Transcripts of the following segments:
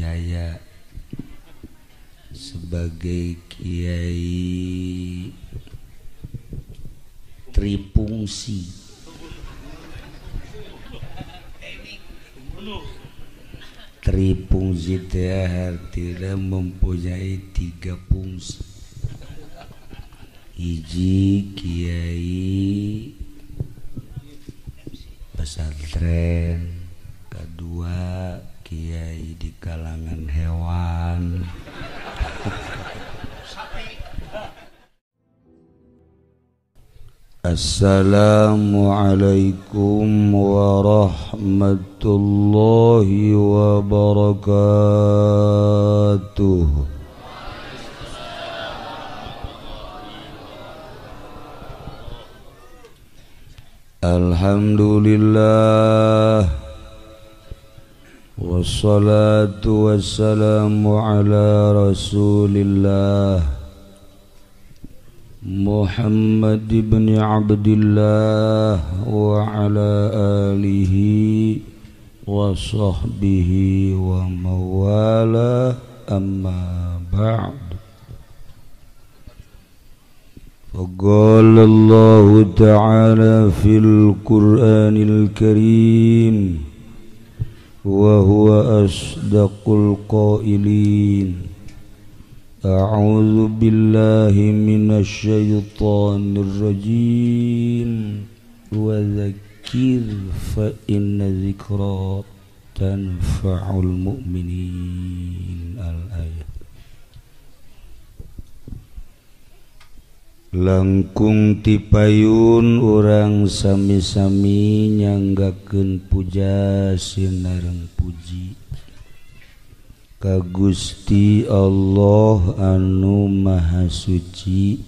Nurjaya sebagai kiai tripungsi. Tripungsi teh artinya mempunyai tiga fungsi. Hiji kiai pesantren, kedua kiai di kalangan hewan. Assalamualaikum warahmatullahi wabarakatuh. Alhamdulillah, wassalatu wassalamu ala rasulillah Muhammad ibn Abdillah wa ala alihi wa sahbihi wa mawala, amma ba'd. فقال الله تعالى في القرآن الكريم وهو أصدق القائلين: أعوذ بالله من الشيطان الرجيم وذكر فإن ذكرى تنفع المؤمنين. الآية. Langkung tipayun urang sami-sami nyanggakeun puja sinareng puji ka Gusti Allah anu Maha Suci,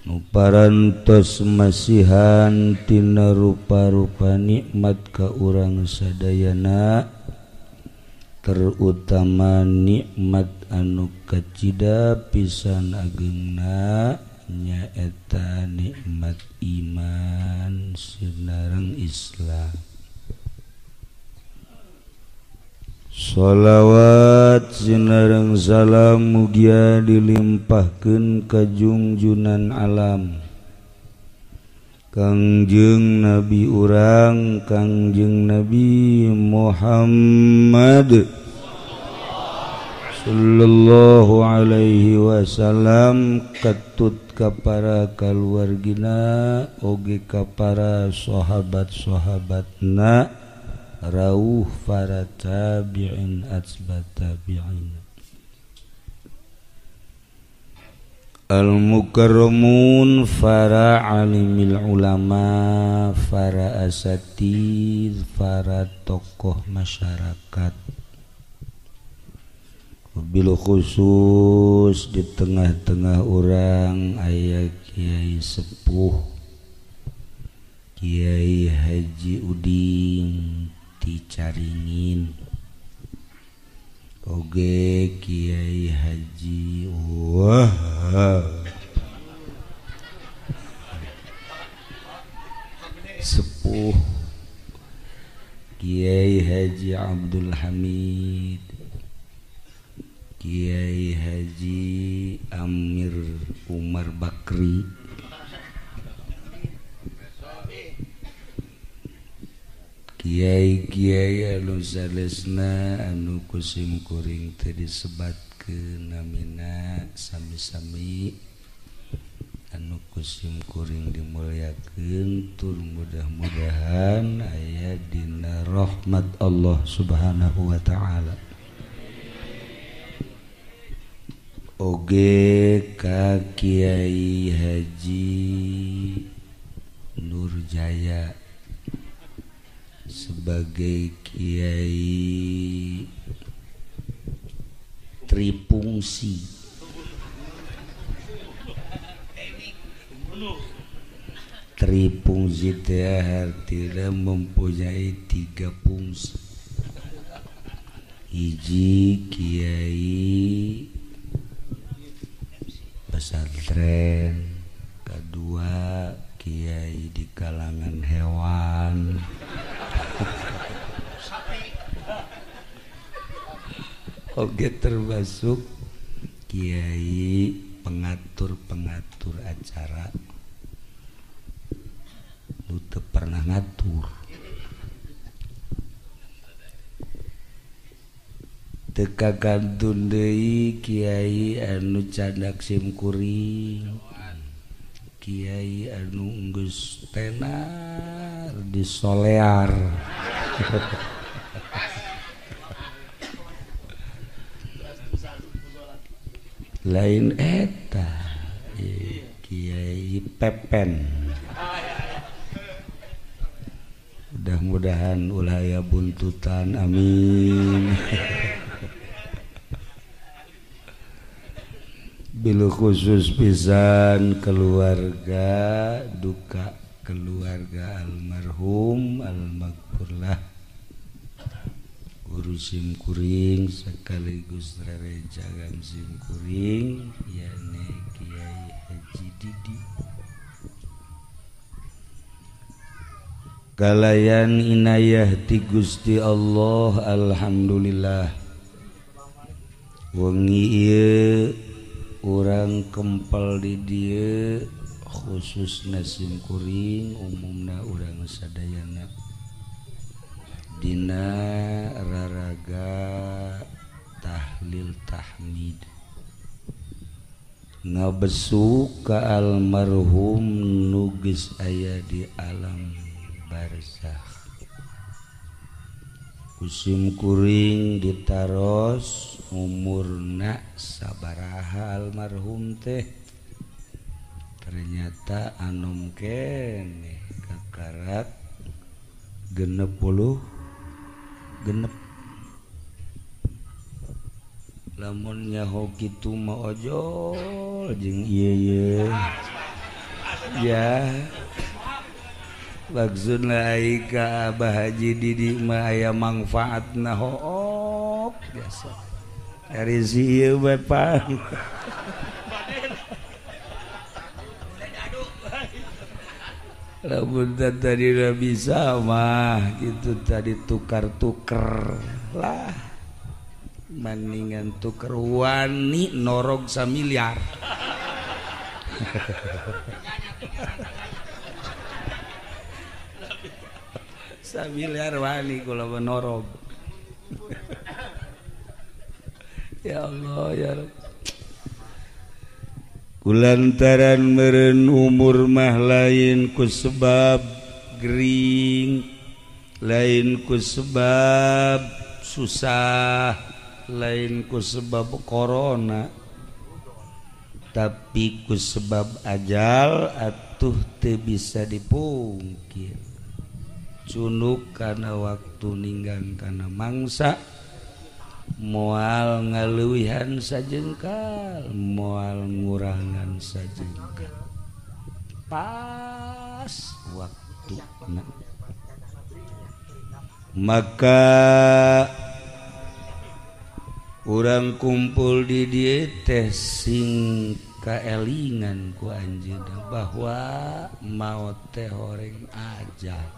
nu parantos masihan tina rupa-rupa nikmat ka urang sadayana, terutama nikmat anu kacida pisan agengna nyaeta nikmat iman sinareng Islam. Sholawat sinareng salam mugia dilimpahkeun ka jungjunan alam Kangjeng Nabi urang Kangjeng Nabi Muhammad sallallahu alaihi wasallam, ketut ka para kaluargina oge ka para sahabat-sahabatna, rauh para tabi'in atsba tabi'in. Al-mukarramun, para alimil ulama, para asatid, para tokoh masyarakat, bil khusus di tengah-tengah orang aya kiai sepuh, Kiai Haji Udin ti Caringin, oge Kiai Haji Wah sepuh, Kiai Haji Abdul Hamid, Kiai Haji Amir Umar Bakri, Kiai-kiai anu salesna anu kusim kuring teu disebatkeun namina, sami-sami anu kusim kuring dimuliakeun, tur mudah-mudahan aya dina rahmat Allah Subhanahu wa ta'ala. Oge ka Kiai Haji Nurjaya sebagai kiai tripungsi. Tripungsi teh artinya mempunyai tiga fungsi. Hiji kiai pesantren, kedua kiai di kalangan hewan, Oge termasuk kiai pengatur-pengatur acara nu teu pernah ngatur. Teu kagantun deui kiai anu candak simkuring, kiai anu geus tenar disolear. Lain eta Kiai Pepen. Mudah-mudahan ulah aya buntutan, amin. Bil khusus pisan keluarga duka keluarga almarhum almaghfurlah guru simkuring sekaligus rerencangan simkuring yakni Kiai Haji Didi. Kalayan inayah ti Gusti Allah, alhamdulillah wengi ieu urang kempel di dieu khususna simkuring umumna urang sadayana dina raraga tahlil tahmid ngabesu ka almarhum nu geus aya di alam barzakh. Kusim kuring ditaros umurna sabaraha almarhum teh, ternyata anom keneh kakarak 66. Lamun nyaho kitu mah ojol jeung ieu ye ya. Maksudna ai ka Abah Haji Didi mah aya mangfaatna hook biasa. Dari si ieu bae pang. Lamun tadi bisa mah gitu tadi tukar-tuker lah. Maningan tuker wani norog samiliar. Samiliar wani kula menorog. Ya Allah ya Rabb. Kulantaran meureun umur mah lain ku sebab gering, lain ku sebab susah, lain ku sebab corona, tapi ku sebab ajal atuh teu bisa dipungkir. Cunuk kana waktu ninggang kana mangsa, moal ngaleuwihan sajengkal, moal ngurangan sajengkal, pas waktuna. Maka urang kumpul di dieu teh sing kaelingan ku anjeunna bahwa maot teh horeng ajal.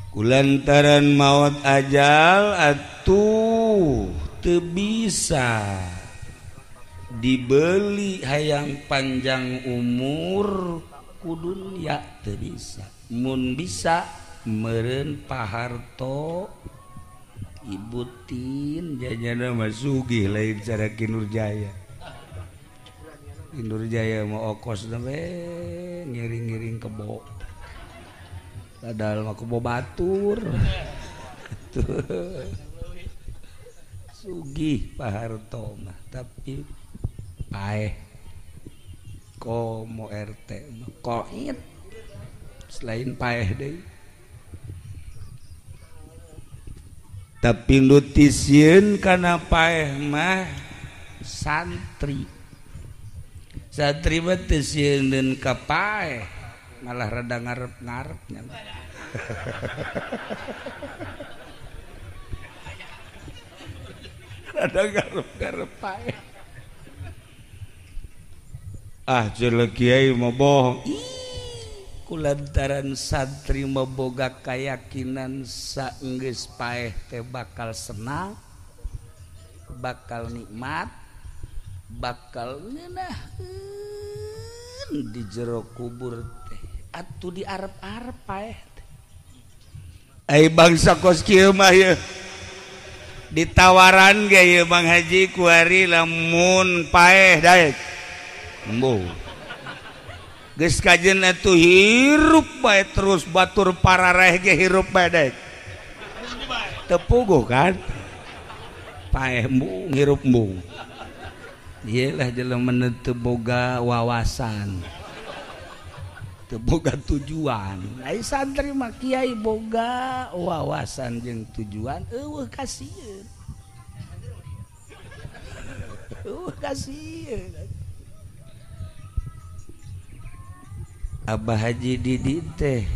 Kulantaran maot ajal atuh teu bisa dibeli hayang panjang umur ku dunya teu bisa. Mun bisa meureun Paharto Ibu Tin jajana mah sugih lain cara Ki Nurjaya. Ki Nurjaya mah okos we ngiring-ngiring kebo. Padahal mah kebo batur. Sugih Paharto mah tapi paeh komo RT mah koit selain paeh deui. Tapi nu tisieun kana paeh mah santri. Santri mah teu sieun ka paeh, malah rada ngarep-ngarep nya. Rada ngarep-ngarep paeh. Ah jelek kiai mah bohong. Ih, Kulantaran santri boga kayakinan saenggeus paeh teh bakal senang, bakal nikmat, bakal ngeunaheun di jero kubur teh atuh di arep-arep paeh teh. Ai bangsa kos kieu mah ieu ditawaran ge ieu Bang Haji kuari lamun paeh daek embung. Geus kajen atuh hirup bae terus batur parareh ge hirup bae daek. Teu puguh kan? Paeh embung hirup embung. Ieu lah jelema teu boga wawasan. Teu boga tujuan. Ai santri mah kiai boga wawasan jeung tujuan eueuh kasieun. Eueuh kasieun. Abah Haji Didi teh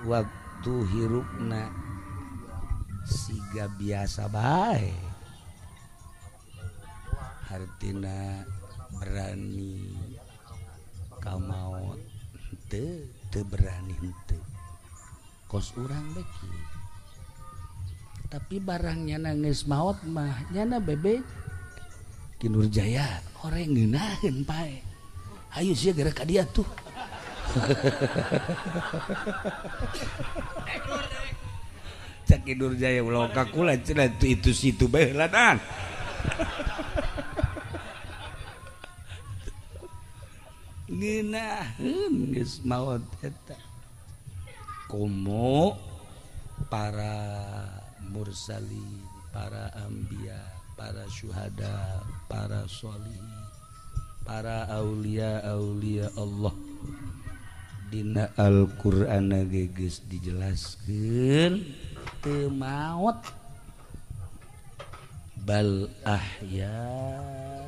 waktu hirupna siga biasa bae, hartina berani ka maot henteu, teu berani henteu, kos urang beki. Tapi barang nyana geus maot mah nyana bebe Ki Nurjaya horeng ngeunaheun pae. Ayo sia geura ka dia tuh. Cak Ki Nurjaya ulah ka kula cenah itu situ bae heulanan. Ngeunaheun geus maot eta. Komo para mursalin, para anbiya, para syuhada, para sholihin, para aulia aulia Allah. Dina Al-Qur'an ge geus dijelaskeun teu maot bal ahyaun,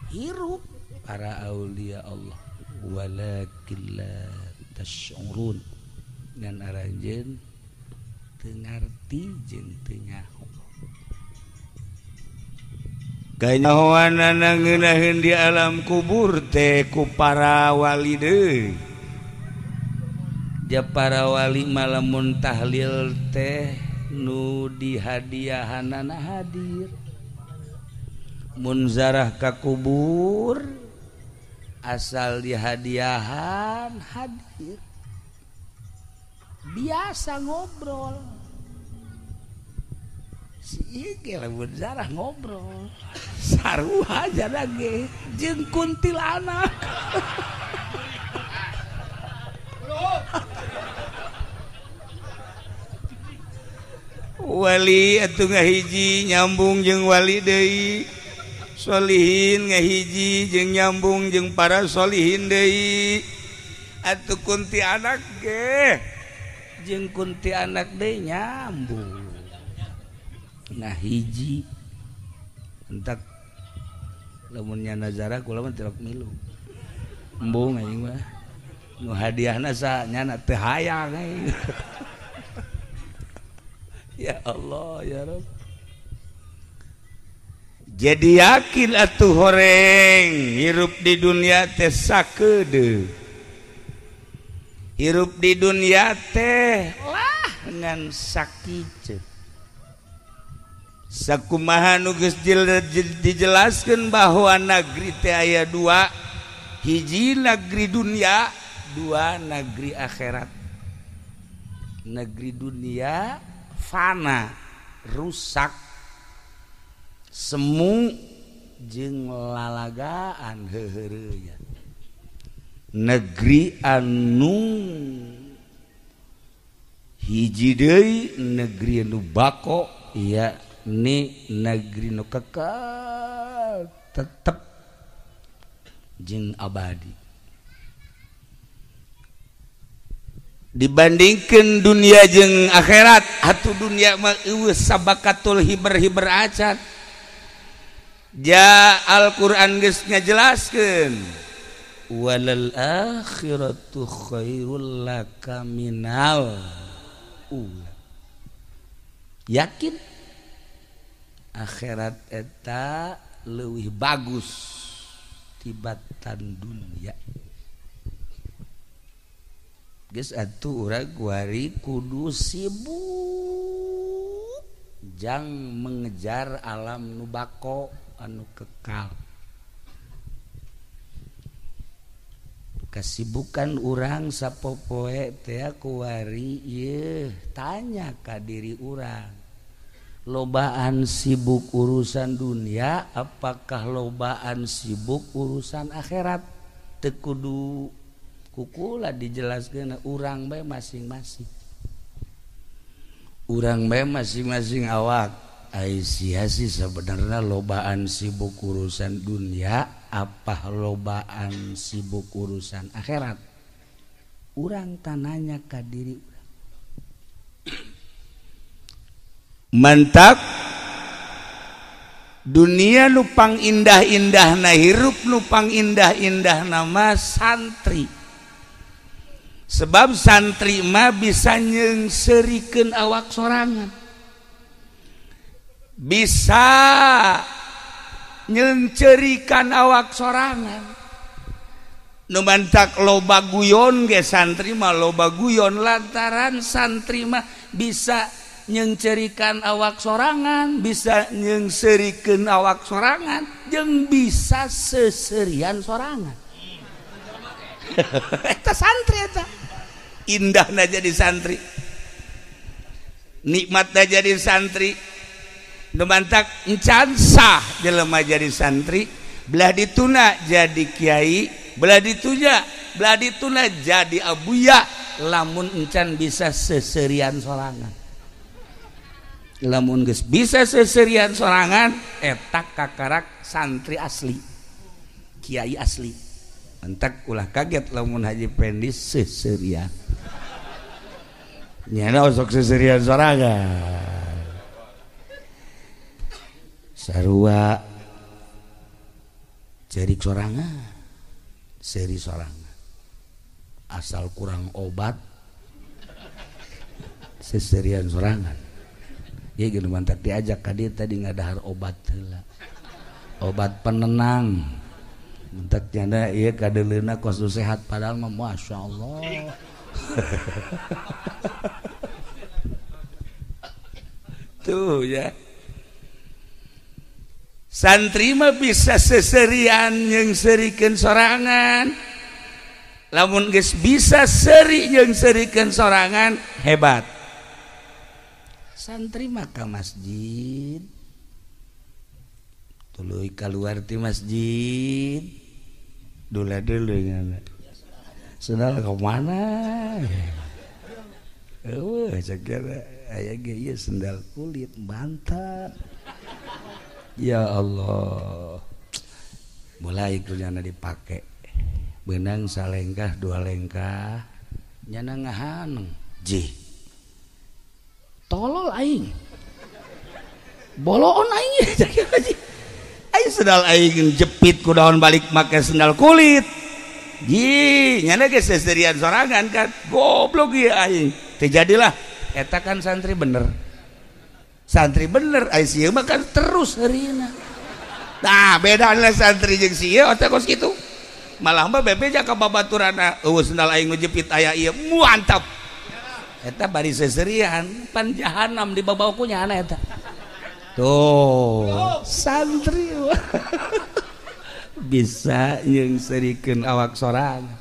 hirup para aulia Allah, walakin la tasy'urun, ngan aranjeun teu ngarti jeung teu nyaho. Kanyahoanana ngeunaheun di alam kubur teh ku para wali deui. Ja para wali mah lamun tahlil teh nu dihadiahanana hadir. Mun zarah ka kubur asal dihadiahan hadir. Biasa ngobrol. Si ieu lamun zarah ngobrol sarua aja ge jeung kuntilanak. Wali atuh ngahiji nyambung jeung wali deui, solihin ngahiji jeung nyambung jeung para solihin deui. Atuh kuntilanak ge jeung kuntilanak deui nyambung. Nah hiji entak lamun nyana zarah kula mah tilok milu embung anjing mah nu hadiahna sa nyana teu hayang aing. Ya Allah ya Rabb. Jadi yakin atuh horeng hirup di dunia teh sakedeung, hirup di dunia teh lah ngan sakieu. Sakumaha nu geus dijelaskeun bahwa negeri teh aya dua, hiji negeri dunia, dua negeri akhirat. Negeri dunia fana, rusak, semu jeung lalagaan heuheureuyeuh. Negeri anu hiji deui negeri anu bako, ya ni negeri nu kekal tetep jeung abadi. Dibandingkan dunia jeung akhirat, atuh dunia mah eueuh sabakatul hiber-hiber acan. Ja Al-Qur'an geus ngajelaskeun walal akhiratu khairul laka minal ula. Yakin akhirat eta leuwih bagus tibatan dunia. Geus atuh urang kuari kudu sibuk jang mengejar alam nu bako anu kekal. Kesibukan urang sapopoe teh kuari ieu tanya ka diri urang. Lobaan sibuk urusan dunia apakah lobaan sibuk urusan akhirat? Teu kudu kukula dijelaskeun urang bae masing-masing. Urang bae masing-masing awak. Ai sia sih sebenarnya lobaan sibuk urusan dunia apa lobaan sibuk urusan akhirat? Urang tananya ka diri urang. Mantak dunia nupang indah-indah na hirup nupang indah-indah nama santri. Sebab santri mah bisa nyeungseurikeun awak sorangan. Bisa nyeungceurikan awak sorangan. Nu mantak loba guyon ge santri mah loba guyon lantaran santri mah bisa nyeungceurikan awak sorangan, bisa nyeungseurikeun awak sorangan, jeung bisa seserian sorangan. Eta santri eta. Indahna jadi santri. Nikmatna jadi santri. Nu mantak encan sah jelema jadi santri, belah dituna jadi kiai, belah dituna jadi abuya lamun encan bisa seserian sorangan. Lamun geus bisa seserian sorangan eta kakarak santri asli, kiai asli. Entak ulah kaget lamun Haji Pendi seserian. Nyana osok seserian sorangan. Sarua cerik sorangan, seri sorangan. Asal kurang obat seserian sorangan. Ya gini mantak diajak ka dieu tadi ngadahar obat heula. Obat penenang. Mantak janda ieu kadeuleuna kos sehat padahal mah masyaallah. Tuh ya. Santri mah bisa seserian nyeungseurikeun sorangan. Lamun geus bisa seri nyeungseurikeun sorangan hebat. Santri mah ka masjid. Tuluy kaluar ti masjid. Dula deuleu ngana. Sendal ka mana? Eueuh cek aya ge ieu sendal kulit mantap. Ya Allah. Mulai kunyana dipake. Benang salengkah dua lengkah nyana ngahaneng. Jih. Tolol aing. Boloon aing. Aing sendal aing jepit ku daun balik make sendal kulit. Jih, nyana ge seserian sorangan kan. Goblok ieu aing. Teu jadilah eta kan santri bener. Santri bener ai sieun mah kan terus heurina. Nah, bedana santri jeung sieun otak kos kitu. Malah mah bebeja ka babaturana, eueuh sendal aing nu jepit aya ieu, mantap. Eta bari seserian, pan jahanam dibabawa ku nyana eta. Tuh, santri bisa nyeungseurikeun awak sorangan.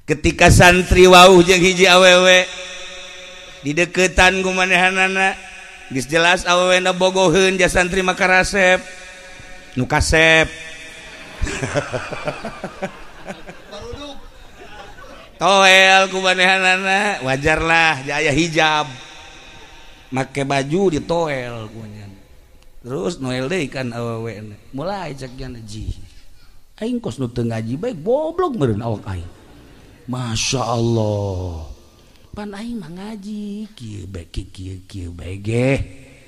Ketika santri wauh jeung hiji awewe dideketan ku manehanana geus jelas awewena bogoheun ja santri mah karasep nu kasep toel ku manehanana wajarlah ja aya hijab make baju ditoel ku nya terus noel deui kan awewena mulai cek nya ji aing kos nu teu ngaji bae goblok meureun awak aing. Masya Allah pan aing mah ngaji kieu bae kieu kieu bae ge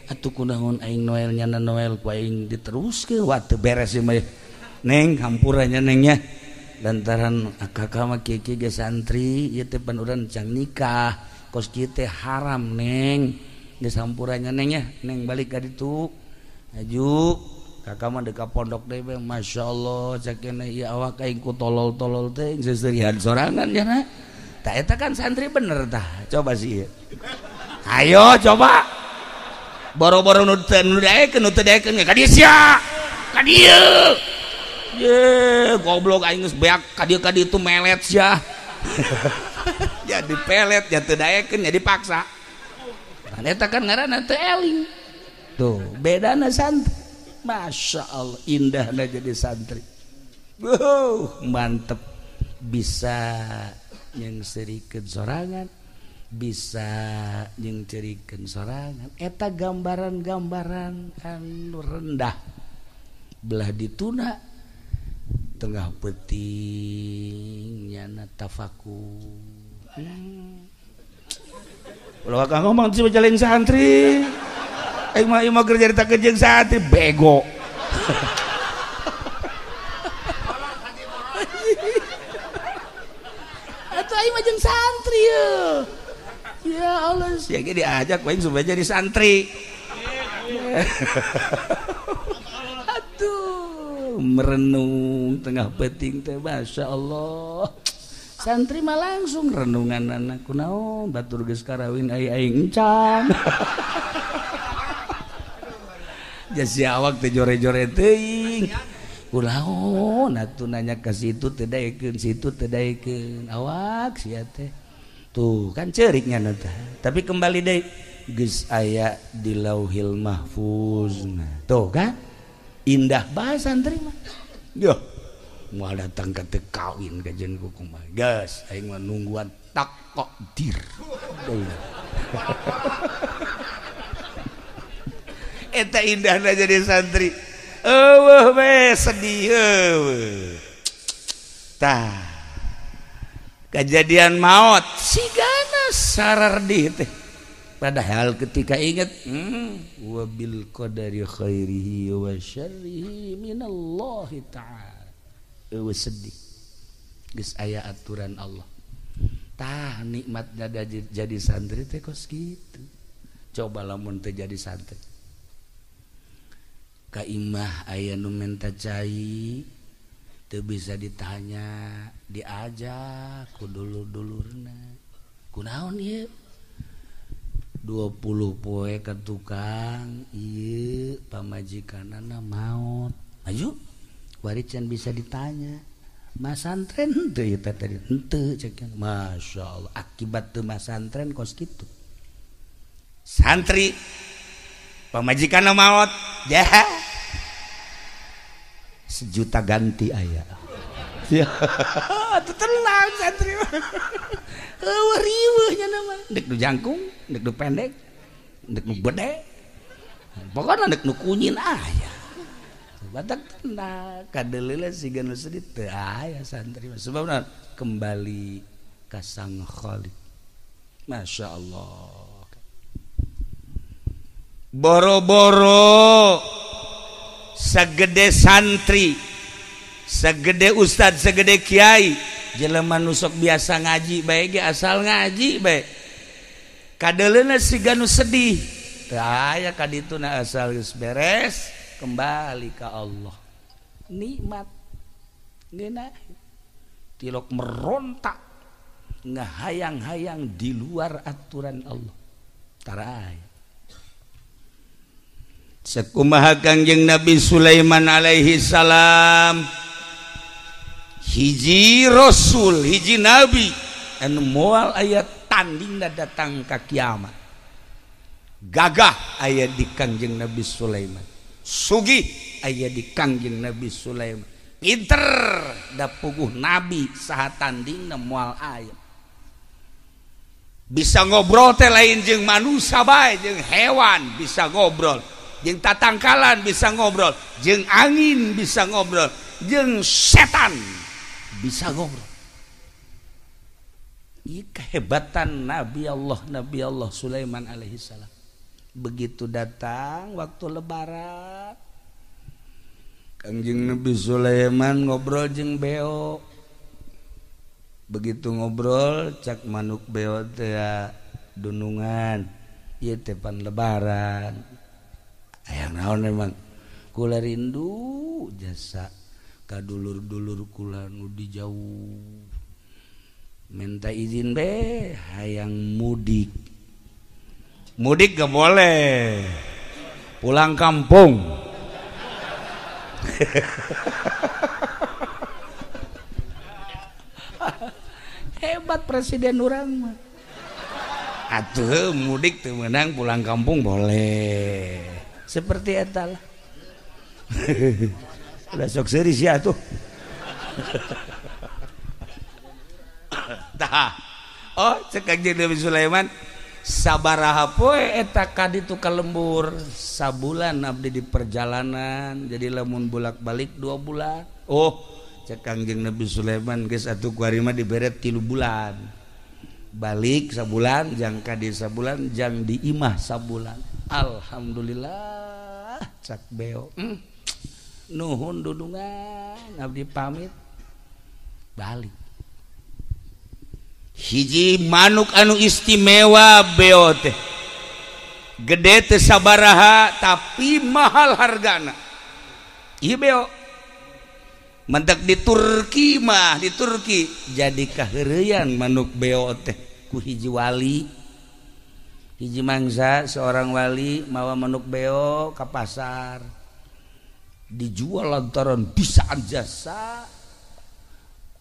atuh kunaon aing noel nyana noel ku aing diteruskeun wah teu beres ieu mah neng hampura nya neng nya lantaran kakak mah kieu kieu ge santri ieu teh pan urang can nikah kos kieu teh haram neng geus hampura nya neng nya neng balik ka ditu aju Kakak mah dekat pondok deh, masya Allah, cakena iya awak aing ku tolol-tolol teh seserian sorangan ya na. Tak eta kan santri bener tah. Coba sih. Ayo coba. Boro-boro nu teu nu daekeun nu teu daekeun ka dieu sia. Ka dieu. Ye, goblok aing geus beak ka dieu ka ditu melet sia. Jadi pelet, ya teu daekeun, jadi paksa. Nah, eta kan ngaranna teu eling. Tuh, bedana santri. Masya Allah, indahna jadi santri. Wow, mantep. Bisa nyengserikeun sorangan, bisa nyengcerikeun sorangan. Eta gambaran-gambaran anu rendah. Belah dituna tengah peuting nyana tafakur. Ulah kang ngomong sih jalan santri. Aing mah ieu mah keur carita jeung santri bego. Atuh aing mah jeung santri ye. Ya Allah, sia ge diajak aing supaya jadi santri. Atuh merenung tengah peuting teh masya Allah. Santri mah langsung renungan anak kunaon batur geus karawin ai aing encan. Jasi awak teh jore-jore teuing. Kunaon atuh nanya ka situ teu daekeun, situ teu daekeun. Awak sia teh. Tuh kan ceuriknya teh. Tapi kembali deui geus aya di Lauhil Mahfuz. Tuh kan indah bae santri mah. Yo moal datang ka teu kawin ka jeung kumaha. Geus aing mah nungguan takdir. Eta indahna jadi santri. Eueuh we sedih eueuh. Tah. Kejadian maut sigana sarardih teh. Padahal ketika ingat wa bil qadari khairihi wa syarrihi minallahi ta'ala. Eueuh sedih. Geus aya aturan Allah. Tah nikmatnya jadi santri teh kos kitu. Coba lamun teu jadi santri. Ka imah aya nu menta cai teu bisa ditanya, diajak ku dulur-dulurna. Kunaon ieu? 20 poe ka tukang ieu pamajikanana maot. Maju wari can bisa ditanya. Masantren henteu ieu teh tadi. Henteu cek. Masya Allah, akibat teu masantren kos kitu. Santri pamajikanna maot, ya. Sejuta ganti aya. Ya, atuh tenang santri mah. Eueuh riweuh nya mah. Dek nu jangkung, dek nu pendek, dek nu gede. Pokona dek nu kunyin aya. Batak tenang, kadeuleula siga nu sedih teu aya santri mah. Sebabna kembali ka Sang Khalik. Masya Allah. Boro-boro segede santri, segede ustad, segede kiai, jelema nu sok biasa ngaji bae ge asal ngaji bae. Kadeuleuna siga nu sedih. Teu aya ka dituna asal geus beres kembali ka Allah. Nikmat ngeunah. Tilok merontak ngahayang-hayang di luar aturan Allah. Tara aya. Sekumaha Kangjeng Nabi Sulaiman alaihi salam, hiji rasul, hiji nabi anu moal aya tandingna datang ka kiamat. Gagah aya di Kangjeng Nabi Sulaiman, sugih aya di Kangjeng Nabi Sulaiman, pinter da puguh nabi saha tandingna moal aya. Bisa ngobrol teh lain jeung manusia bae, jeung hewan bisa ngobrol, jeung tatangkalan bisa ngobrol, jeung angin bisa ngobrol, jeung setan bisa ngobrol. Ini kehebatan Nabi Allah Sulaiman alaihi salam. Begitu datang waktu lebaran, Kangjeng Nabi Sulaiman ngobrol jeung beo. Begitu ngobrol cak manuk beo teh dunungan, ieu teh pan lebaran. Hayang naon emang? Kula rindu jasa ka dulur-dulur kula nu di jauh. Minta izin be hayang mudik. Mudik gak boleh. Pulang kampung. Hebat presiden urang mah. Atuh mudik teu meunang pulang kampung boleh. Seperti eta lah. Udah sok serius ya tuh. Tah. Oh, cek Kangjeng Nabi Sulaiman sabaraha poe eta ka ditu ka lembur, sabulan abdi di perjalanan, jadi lamun bolak-balik 2 bulan. Oh, cek Kangjeng Nabi Sulaiman geus atuh ku ari mah dibere 3 bulan. Balik sabulan, jang ka di sabulan, jang di imah sabulan. Alhamdulillah cak beo. Nuhun dudungan abdi pamit balik. Hiji manuk anu istimewa beo teh gede teh sabaraha tapi mahal hargana. Ieu beo mentek di Turki mah, di Turki jadi kaheureuyan manuk beo teh ku hiji wali. Hiji mangsa seorang wali mawa manuk beo ka pasar, dijual lantaran bisaan jasa.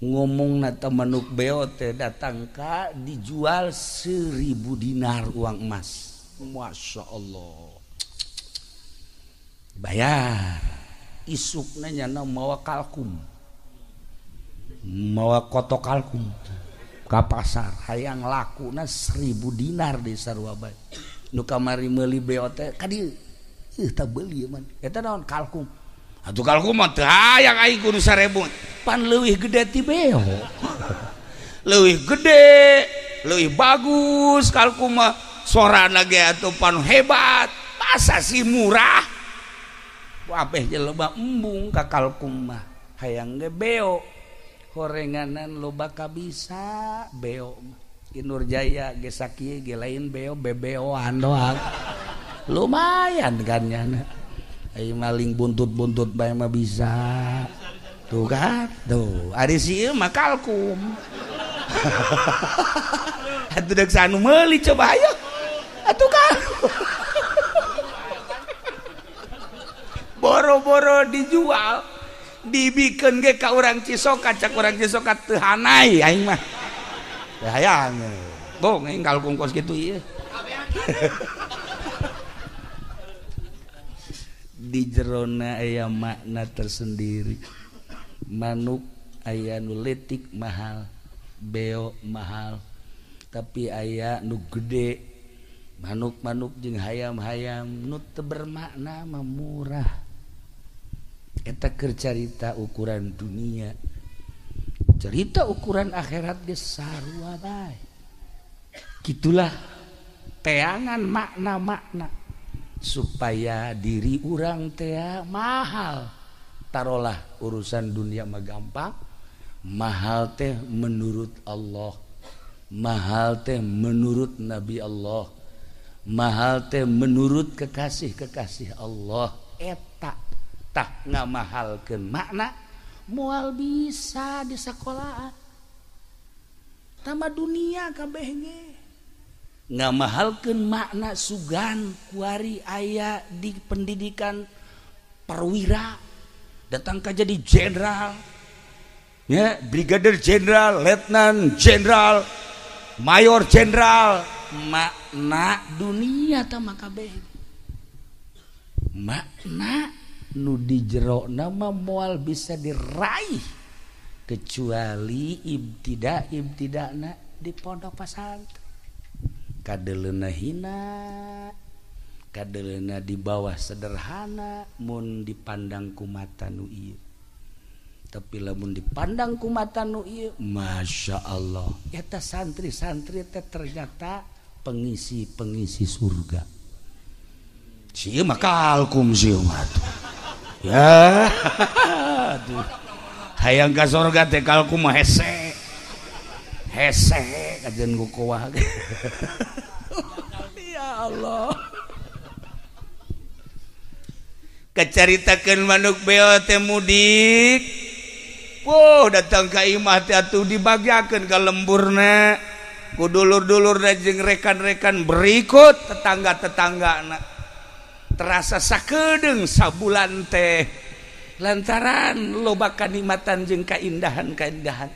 Ngomong nata manuk beo teh datang ka dijual 1000 dinar uang emas. Masya Allah, bayar. Isukna nyana mawa kalkum, mawa kotok kalkum ka pasar, hayang lakuna 1000 dinar di sarua bae. Nu kamari meuli beo teh ka dieu, tah beuli man. Eta naon kalkum? Atuh kalkum mah teu hayang aing kudu 1000. Pan leuwih gede ti beo. Leuwih gede, leuwih bagus kalkum mah. Sorana ge atuh pan hebat, masa sih murah. Wabeh jelema embung ka kalkum mah. Hayang ge beo. Horenganan loba kabisa beo mah. Inur Jaya ge sakieu ge lain beo bebeoan doang. Lumayan kan nyana. Ayo maling buntut-buntut bae mah bisa. Tuh kan? Tuh, ari si ieu mah kalkum. Atuh deuk sanu meuli coba ayo. Atuh kalkum. Boro-boro dijual, dibikeun ge ka urang Cisoka, cak urang Cisoka teu hanai aing mah. Teu hayang. Bong aing kalkum kos kitu ieu. Di jerona aya makna tersendiri. Manuk aya nu letik mahal, beo mahal, tapi aya nu gede. Manuk-manuk jeung hayam-hayam nu teu bermakna mah murah. Eta keur carita ukuran dunia. Cerita ukuran akhirat ge sarua bae. Kitulah teangan makna-makna supaya diri urang tea mahal. Tarolah urusan dunia mah gampang, mahal teh menurut Allah, mahal teh menurut Nabi Allah, mahal teh menurut kekasih-kekasih Allah. Eta tah ngamahalkeun makna moal bisa di sekolahan. Tama dunia kabeh ge ngamahalkeun makna sugan kuari aya di pendidikan perwira datang ka jadi jenderal ya, brigadir jenderal, letnan jenderal, mayor jenderal. Makna dunia tama kabeh makna nu di jero nama moal bisa diraih kecuali ibtida ibtidana di pondok pesantren. Kadeleuna hina, kadeleuna di bawah sederhana mun dipandang ku mata nu ieu. Tapi lamun dipandang ku mata nu ieu, Masya Allah, eta santri-santri teh ternyata pengisi-pengisi surga. Sieu mah kalkum sieu mah tuh. Ya, aduh. Hayang ka surga teh kalkum mah hese. Hese kajen ku kuah. Ya Allah. Kacaritakeun manuk beo teh mudik. Wow, datang ka imah teh atuh dibagiakeun ka lemburna. Ku dulur-dulurna jeung rekan-rekan berikut tetangga-tetanggana. Terasa sakedeung sabulan teh lantaran loba kanikmatan jeung kaindahan-kaindahan.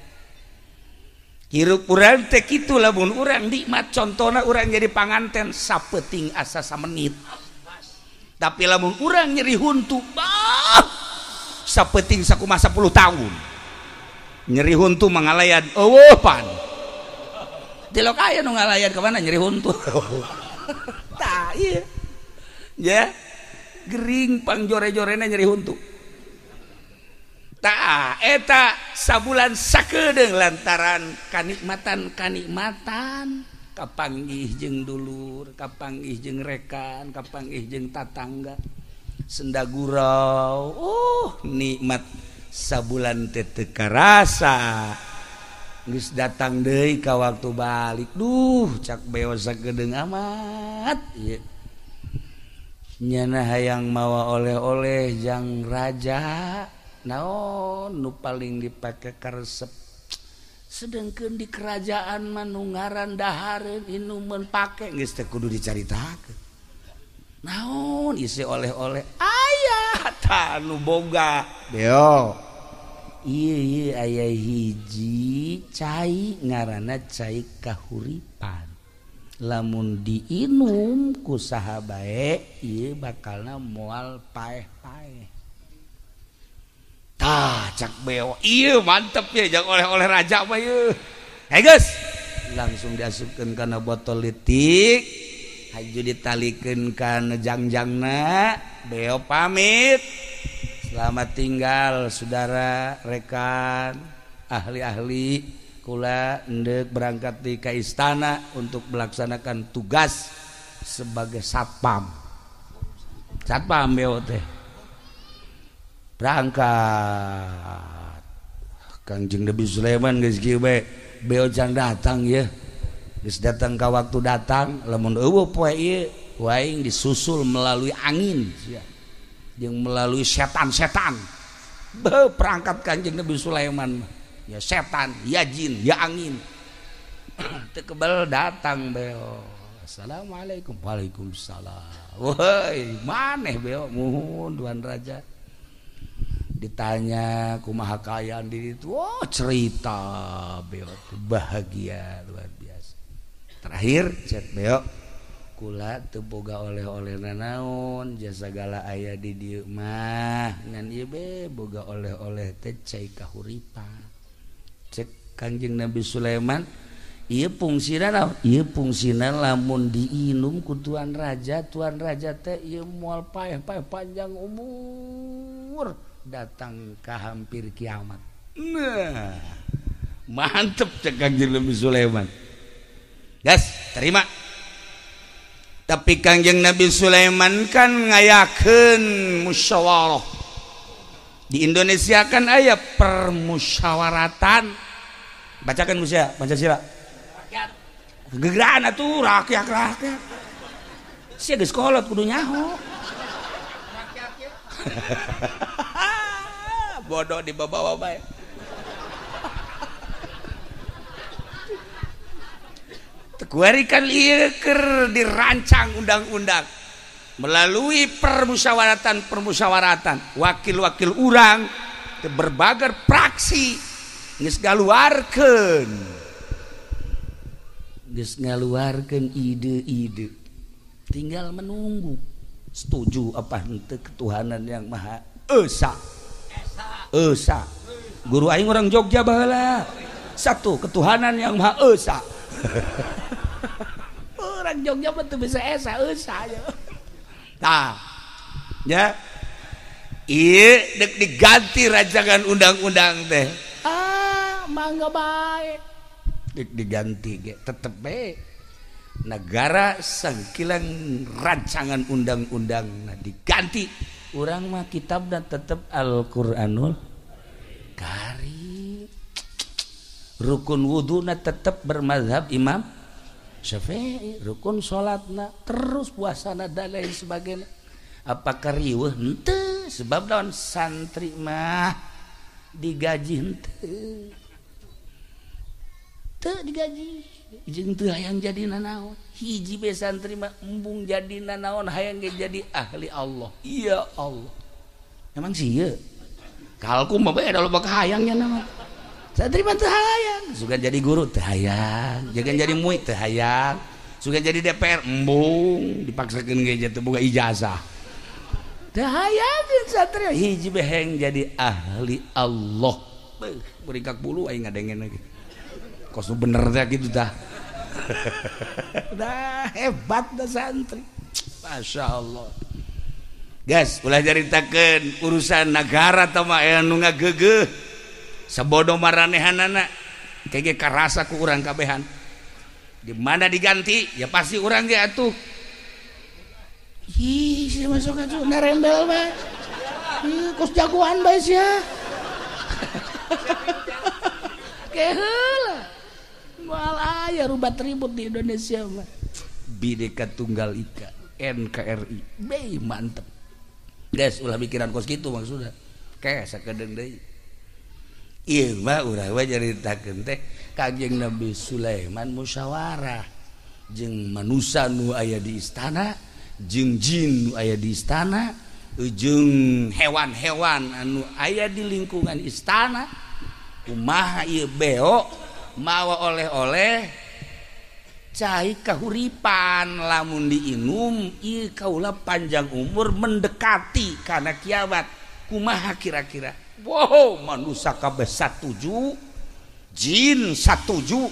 Hirup urang teh kitu lamun urang nikmat, contona urang jadi panganten sapeuting asa samenit. Tapi lamun urang nyeri huntu, bah, sapeuting sakumaha 10 tahun. Nyeri huntu mangalayan eueuh pan. Tilok aya nu ngalayan ka mana nyeri huntu. Tah ieu. Ya, gering pangjore-jorena nyeri huntu. Tah eta sabulan sakedeung lantaran kanikmatan-kanikmatan kapanggih jeung dulur, kapanggih jeung rekan, kapanggih jeung tatangga. Senda gurau, nikmat sabulan teh teu karasa. Geus datang deui ka waktu balik. Duh, cak beo sakedeung amat ieu. Nyana hayang mawa oleh-oleh jang raja, naon nu paling dipake karesep. Sedengkeun di kerajaan mah nu ngaran dahareun inumeun pake geus teh kudu dicaritakeun. Naon isi oleh-oleh aya tah nu boga. Beo. Ieu ieu aya hiji cai ngaranna cai kahuripan. Lamun diinum ku saha bae ieu bakalna moal paeh-paeh. Tah cak beo ieu mantep ya jang oleh-oleh raja mah ieu. Hey geus, langsung diasupkeun kana botol leutik, haju ditalikeun kana jangjangna, beo pamit. Selamat tinggal saudara, rekan, ahli-ahli. Kula endek berangkat di ke istana untuk melaksanakan tugas sebagai satpam. Satpam beo teh. Berangkat. Kangjeng Nabi Sulaiman geus kieu bae, beo can datang ya. Geus datang ka waktu datang, lamun eueuh poe ieu waing disusul melalui angin sia. Jeung melalui setan-setan. Beuh perangkat Kangjeng Nabi Sulaiman. Ya setan, ya jin, ya angin. Teu kebel datang beo. Assalamualaikum. Waalaikumsalam. Woi, maneh beo muhun tuan raja. Ditanya kumaha kaayaan di ditu. Oh, cerita beo bahagia luar biasa. Terakhir cek beo, kula teu boga oleh-oleh nanaon, jasa segala aya di dieu mah. Ngan ieu be boga oleh-oleh teh cai kahuripan. Cek Kangjeng Nabi Sulaiman, ieu fungsina naon? Ieu fungsina lamun diinum ku tuan raja teh ieu moal paeh-paeh panjang umur datang ka hampir kiamat. Nah, mantep cek Kangjeng Nabi Sulaiman. Gas, terima. Tapi Kangjeng Nabi Sulaiman kan ngayakeun musyawarah. Di Indonesia kan aya permusyawaratan. Bacakan Gus ya, Pancasila. Rakyat. Gegeraan atuh rakyat-rakyat. Sia geus kolot kudu nyaho. Rakyat. Bodoh dibawa-bawa bae. Kuari kan ieu keur dirancang undang-undang melalui permusyawaratan-permusyawaratan wakil-wakil urang berbagai praksi geus ngaluarkeun ide-ide, tinggal menunggu setuju apa henteu ketuhanan yang maha esa. Esa. Guru aing orang Jogja baheula. Satu ketuhanan yang maha esa. Orang Jogja mah teu bisa esa esa. Tah. Ya. Ieu deuk diganti rancangan undang-undang teh. Ah, mangga bae. Deuk diganti ge tetep bae. Negara sangkilang rancangan undang-undang nah diganti. Urang mah kitabna tetep Al-Qur'anul Karim. Rukun wuduna tetep bermazhab Imam Syafi'i, rukun salatna terus puasana dan lain sebagainya. Apakah riweuh? Henteu. Henteu sebab naon santri mah digaji henteu. Teu digaji jeung teu hayang jadi nanaon. Hiji be santri mah embung jadi nanaon hayang ge jadi ahli Allah. Ya Allah. Emang sih ieu. Kalku mah bae da loba kahayangnya nama. Santri mah teu hayang, sugan jadi guru teu hayang, jangan jadi muid teu hayang, sugan jadi DPR embung dipaksakeun ge teu boga ijazah. Teu hayang santri hiji be hayang jadi ahli Allah. Beuh, beringkak bulu aing ngadengen lagi. Kos nu bener teh kitu tah. Dah hebat dah santri. Masya Allah. Gas, ulah caritakeun urusan nagara tah mah aya nu ngageugeuh. Sabodo maranehanana kege karasa ku urang kabehan. Di mana diganti ya pasti urang ge atuh. Ih, si masuk atuh narembel bae. Ih, kos jagoan bae sia. Keheula. Moal aya rubat ribut di Indonesia mah. Bhinneka Tunggal Ika, NKRI. Be mantep. Guys, ulah mikiran kos kitu maksudna. Ke sakedeung deui. Ieu mah urang we nyaritakeun teh Kangjeng Nabi Sulaiman musyawarah jeung manusa nu aya di istana, jeung jin nu aya di istana, jeung hewan-hewan anu aya di lingkungan istana. Kumaha ieu beo mawa oleh-oleh cai kahuripan lamun diinum ieu kaula panjang umur mendekati kana kiamat. Kumaha kira-kira? Wow, manusia kabeh satuju, jin satuju,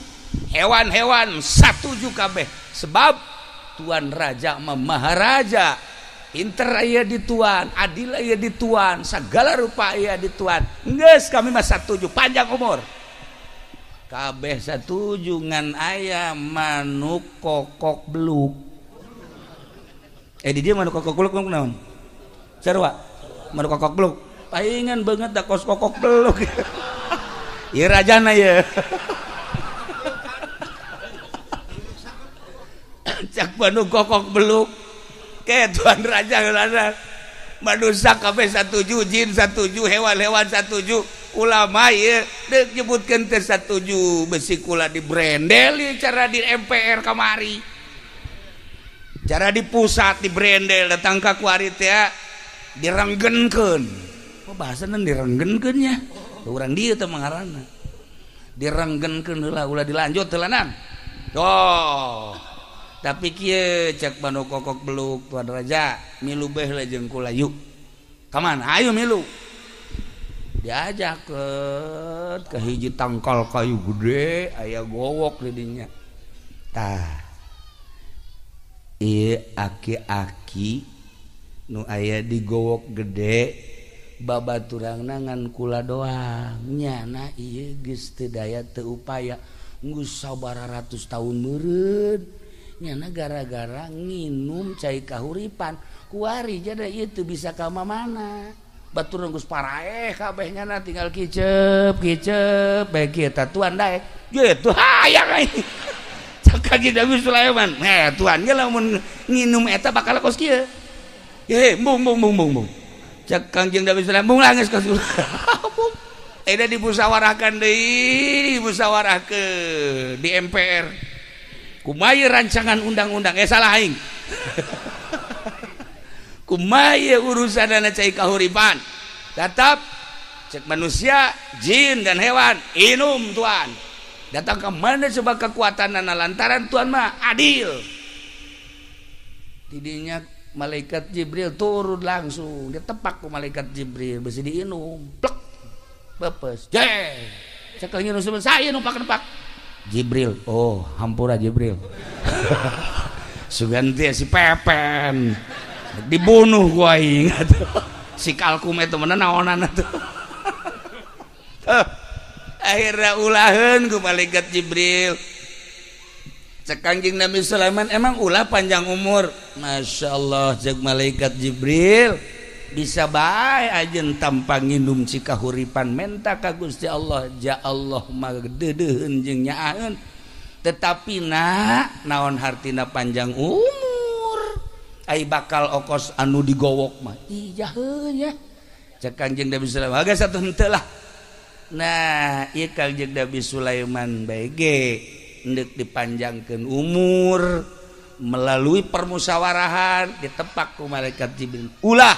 hewan-hewan satuju kabeh. Sebab tuan raja mah maharaja, pinter aya di tuan, adil aya di tuan, segala rupa aya di tuan. Geus kami mah satuju panjang umur. Kabeh satuju ngan aya manuk kokok beluk. Di dia manuk kokok beluk naon? Sarua? Manuk kokok beluk. Paingan banget dah kos kokok beluk. Ieu rajana ye. Cak manuk kokok beluk. Ke tuan raja raja. Manusia kabeh satuju, jin satuju, hewan-hewan satuju, ulama ieu deuk nyebutkeun teh satuju, besi kula dibrendel ieu cara di MPR kamari. Cara di pusat dibrendel datang ka kuari teh direnggenkeun. Oh bahasana direnggenkeun nya. Urang dieu teh mangaranna. Direnggenkeun heula ulah dilanjut heula nan. Oh. Tapi kieu cek manuk kokok beluk tuan raja milu beh lah jeung kula yuk. Ka mana? Ayo milu. Diajak ke hiji tangkal kayu gede aya gowok di dinya. Tah. Ieu aki-aki nu aya di gowok gede babaturangna ngan kula doang. Nyana ieu geus teu daya teu upaya geus sabaraha ratus tahun meureun. Nyana gara-gara nginum cai kahuripan kuari jadi ieu teu bisa ka mana. Batur geus paraeh kabeh nyana tinggal kicep kicep bae kieu tah tuan daek gitu hayang aing. Cak Kanjeng Nabi Sulaiman tuan ge lamun nginum eta bakal kos kieu. Ye bung bung bung bung bung. Cak Kangjeng Nabi Sulaiman bung lah geus kos. Eta dimusyawarahkan deui, dimusyawarahkeun di MPR. Kumaha rancangan undang-undang salah aing. Kumaha urusanana cai kahuripan. Tetap cek manusia, jin dan hewan inum tuan. Datang ke mana coba kekuatanana lantaran tuan mah adil. Tidinya malaikat Jibril turun langsung, dia tepak ku malaikat Jibril besi diinum, plek. Bepes. Jeh. Cek nginum saya numpak-numpak. Jibril, oh hampura Jibril. Suganti si Pepen dibunuh gua ingat. Si kalkum itu mana naonan atuh. Akhirnya ulaheun ku malaikat Jibril. Cek Kangjeng Nabi Sulaiman emang ulah panjang umur. Masya Allah cek malaikat Jibril bisa bae ajen tanpa nginum cikahuripan menta ka Gusti Allah ja Allah mah deudeuheun jeung nyaaheun. Tetapi nak naon hartina panjang umur Ai bakal okos anu digowok mah ih jaheun ya. Cek Kanjeng Nabi Sulaiman geus atuh henteu lah. Nah, ieu Kanjeng Nabi Sulaiman bae ge endek dipanjangkeun umur melalui permusyawarahan ditepak ku malaikat Jibril. Ulah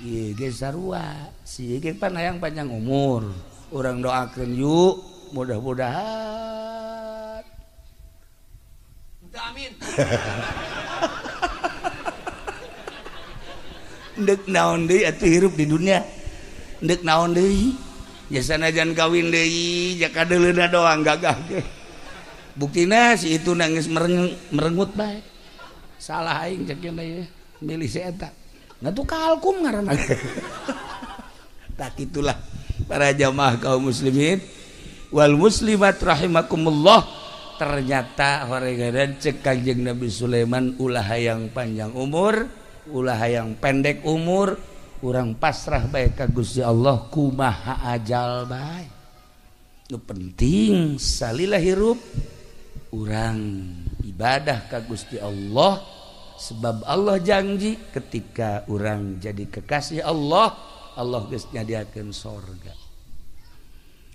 ieu ge sarua si ieu ge pan hayang panjang umur. Urang doakeun yuk mudah-mudahan. Amin. Ndek naon deui atuh hirup di dunia. Ndek naon deui? Ya sanajan kawin deui jaka deuleuna doang gagah ge. Buktina si itu nangis merengut bae. Salah aing cek ieu milih si eta. Nah tuh kalkum ngaranna. Tak itulah para jamaah kaum muslimin wal muslimat rahimakumullah. Ternyata horegadan cek Kanjeng Nabi Sulaiman ulah hayang panjang umur, ulah hayang pendek umur, urang pasrah bae ka Gusti Allah kumaha ajal bae. Nu penting salila hirup urang ibadah ka Gusti Allah sebab Allah janji ketika urang jadi kekasih Allah, Allah geus nyadiakeun sorga.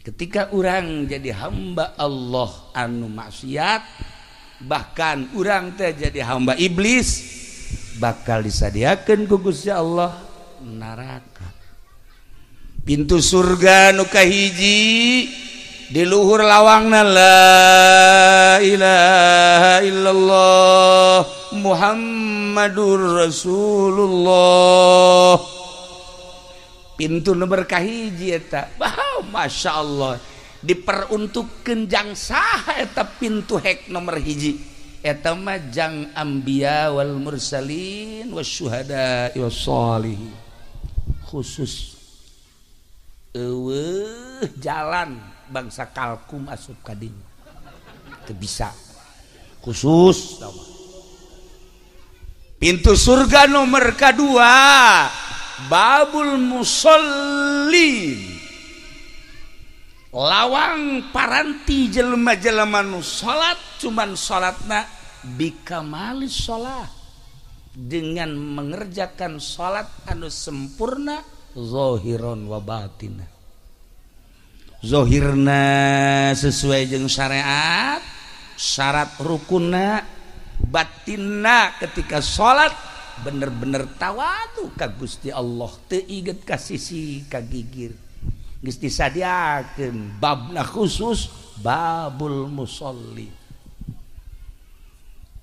Ketika urang jadi hamba Allah anu maksiat, bahkan urang teh jadi hamba iblis, bakal disadiakeun ku Gusti Allah neraka. Pintu surga nu kahiji di luhur lawangna la ilaha illallah Muhammadur Rasulullah. Pintu nomor kahiji eta, wow, masya Allah, diperuntukkan jang saha eta pintu hek nomor hiji eta mah jang anbiya wal mursalin wasyuhada wassalihin, khusus eueuh jalan bangsa kalkum asup ka dinya teu bisa, khusus pintu surga nomor kedua babul musallin, lawang paranti jelema-jelema nu salat, cuman salatna bikamalis shalah, dengan mengerjakan salat anu sempurna zahiron wa batinah. Zahirna sesuai jeung syariat, syarat rukunna, batinna ketika salat bener-bener tawadu ka Gusti Allah, teu inget ka sisi ka gigir. Geus disadiakeun babna khusus babul musolli.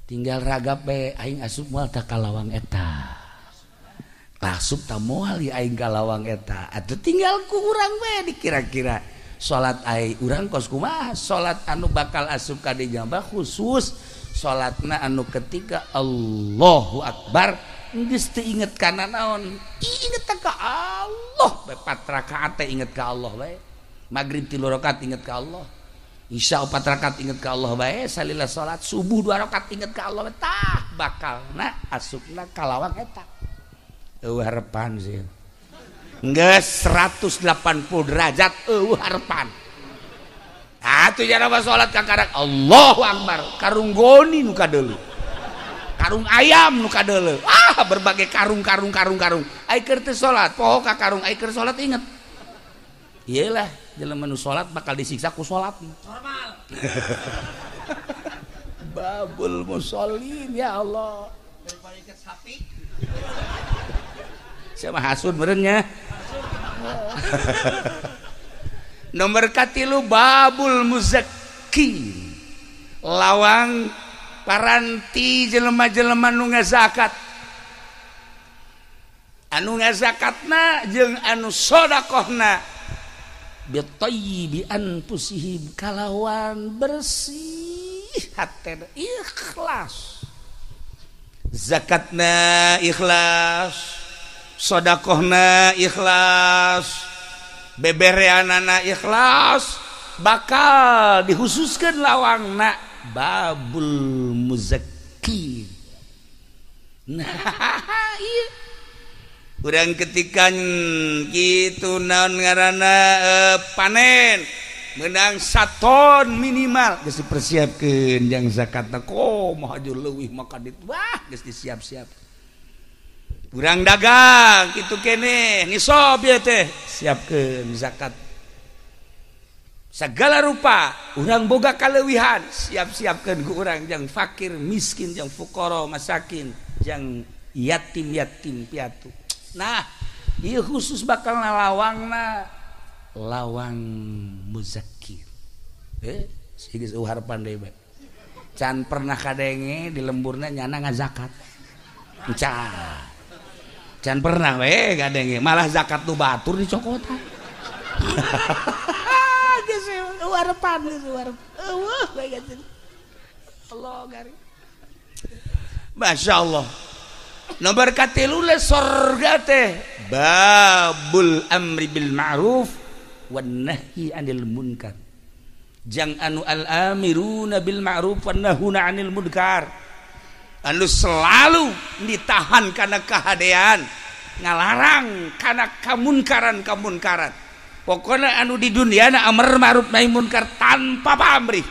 Tinggal ragap bae aing asup moal ta ka lawang eta. Asup ta moal ieu aing ka lawang eta. Atuh tinggal ku urang bae dikira-kira. Salat aing urang kos kumaha? Salat anu bakal asup ka dinya khusus salatna anu ketika Allahu Akbar geus teu inget kana naon, inget ka Allah bae, 4 rakaat teh inget ka Allah bae, magrib 3 rakaat inget ka Allah, isya 4 rakaat inget ka Allah bae, salila salat subuh 2 rakaat inget ka Allah bae, tah bakalna asupna ka lawang eta. Eueuh harepan sih geus 180 derajat eueuh harepan. Atuh jaraba salat kakarak Allahu Akbar, karung goni nu kadeuleu, karung ayam nu kadeuleu, ah berbagai karung karung karung karung. Ai keur teu salat poho ka karung, ai keur salat inget. Iyalah jelema nu salat bakal disiksa ku salat. Normal. Babul musallin ya Allah. Daripada ikat sapi. Siapa hasud meureun nya. Nomor katilu babul muzakki, lawang paranti jelema-jelema nu ngazakat, anu ngazakatna jeung anu sodakohna bitayyibi anfusihim, kalawan bersih hatena ikhlas, zakatna ikhlas, sodakohna ikhlas, bebereanana ikhlas, bakal dihususkan lawangna babul muzakki. Nah iya urang ketika kitu naon ngaranna panen Menang saton minimal geus dipersiapkeun jang zakatna komo haju leuwih maka dit wah geus disiap-siap. Urang dagang kitu keneh nisob ieu teh siapkeun zakat. Segala rupa urang boga kaleuwihan siap-siapkeun ku urang jang fakir miskin jang fuqara masakin jang yatim-yatim piatu. Nah, ieu khusus bakal nalawangna lawang muzakir. Geus eueuh harapan deui bae. Can pernah kadenge di lemburna nyana ngazakat. Can. Can pernah we kadenge, malah zakat nu batur dicokotan. Geus eueuh harapan geus eueuh. Eueuh bae geus. Allah garing. Masya Allah. Nomor katilu le sorga teh babul amri bil ma'ruf wan nahyi anil munkar. Jang anu al amiruna bil ma'ruf wan nahuna anil munkar. Anu selalu ditahan karena kehadean, ngalarang karena kamunkaran-kamunkaran. Pokoknya anu di dunia na amar ma'ruf nahi munkar tanpa pamrih.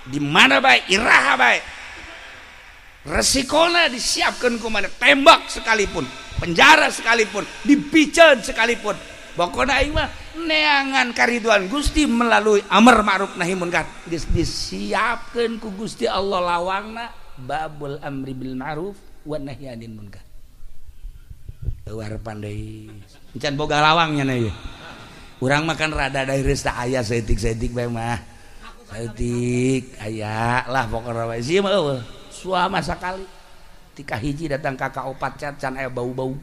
Di mana bae iraha bae. Resikona disiapkan ku mana tembak sekalipun, penjara sekalipun, dipiceun sekalipun. Pokoknya aing mah neangan kariduan Gusti melalui amar ma'ruf nahi munkar. Geus disiapkeun ku Gusti Allah lawangna babul amri bil ma'ruf wan nahyi anil munkar. Eueuh harapan deui. Encan boga lawangnya na ieu. Urang mah kan rada daeus tah aya saeutik-saeutik bae mah. Saeutik aya lah pokona bae. Sieun mah eueuh. Suama sakali tika hiji datang kakak opat cat can aya bau-bau.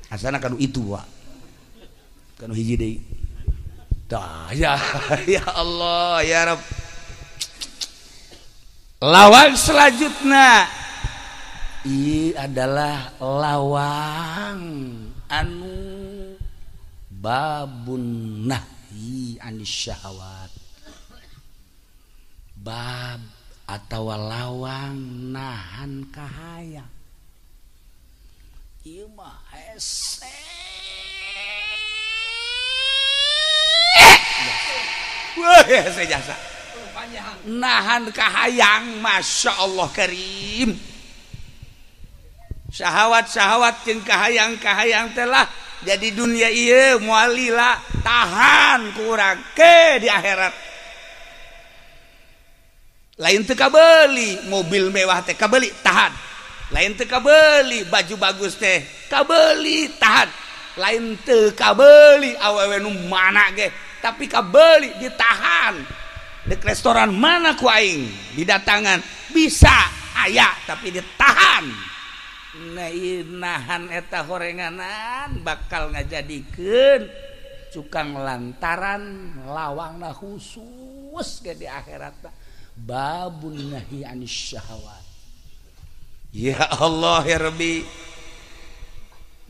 Asana kanu itu wa. Kanu hiji deui. Tah ya ya Allah ya Rabb. Lawang selanjutnya ieu adalah lawang anu babun nahyi anis syahwat. Bab atau lawang nahan kahayang. Ieu mah hese. Wah, hese jasa. Nahan kahayang, Masya Allah karim. Syahwat-syahwat jeung kahayang-kahayang telah jadi dunia ieu moal lila, tahan ku urang ke di akhirat. Lain teu kabeli mobil mewah teh kabeli tahan. Lain teu kabeli baju bagus teh kabeli tahan. Lain teu kabeli awewe nu mana ge tapi kabeli ditahan. Dek restoran mana ku aing didatangan bisa aya tapi ditahan. Nah, nahan eta horenganan bakal ngajadikeun cukang lantaran lawangna khusus ge di akhirat. Babun nahi anis syahwat. Ya Allah ya Rabbi.